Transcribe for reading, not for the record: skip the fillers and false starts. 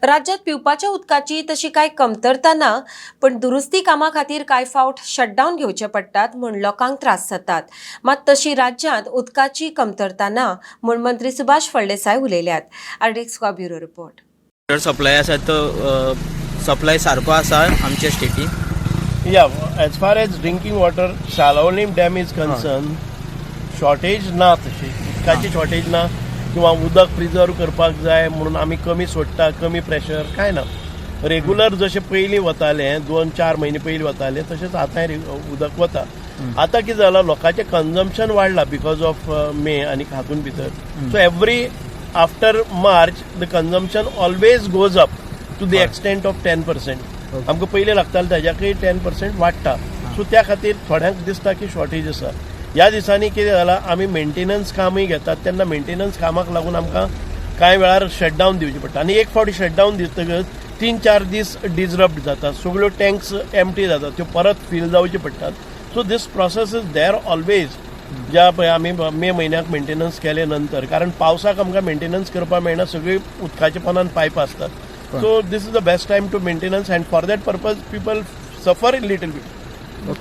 राज्यात पिवपाच्या उदकाची तशी कांय कमतरता ना, पण दुरुस्ती कामा खातीर कांय फावट शटडावन घेवचे पडटात म्हूण लोकांक त्रास जातात. मात तशी राज्यांत उदकाची कमतरता ना म्हूण मंत्री सुभाष फळदेसाय उलयल्यात. RDX bureau report. Water supply आसा तो सप्लाय सारको आसा आमच्या स्टेटीन. Yeah, as far as drinking water, Salaulim Dam is concerned, shortage ना तशी. उदकाची शॉर्टेज ना किंवा उदक प्रिजर्व करपाक जाय म्हणून आमी कमी सोडटा, कमी प्रेशर काय ना. रेगुलर जशें पयलीं वतालें, 2-4 म्हयने पयलीं वतालें, तशेंच आतांय उदक वता. आतां कितें जालां, लोकांचें कन्जम्पशन वाडलां because of मे आनी हातून भितर. So every after March the consumption always goes up to the extent of 10%. आमकां पयलीं लागतालें ताज्याकय 10% वाडटा. सो त्या खातीर थोड्यांक दिसता की शॉर्टेज आसा. ह्या दिसांनी कितें जालां, आमी मेंटेनन्स कामूय घेतात, तेन्ना मेंटेनन्स कामाक लागून आमकां कांय वेळार शटडावन दिवचें पडटा आनी एक फावटी शटडावन दितकच 3-4 दीस डिजरप्ट जाता, सगळ्यो टँक्स एम्प्टी जातात, त्यो परत फील जावच्यो पडटात. So this process is there always. ज्या पळय आमी मे म्हयन्याक मेंटेनन्स केले नंतर, कारण पावसाक आमकां मेंटेनन्स करपाक मेळना, सगळी उदकाच्या पोंदान पायपां आसतात. So this is the best time to maintenance and for that purpose people suffer in little bit.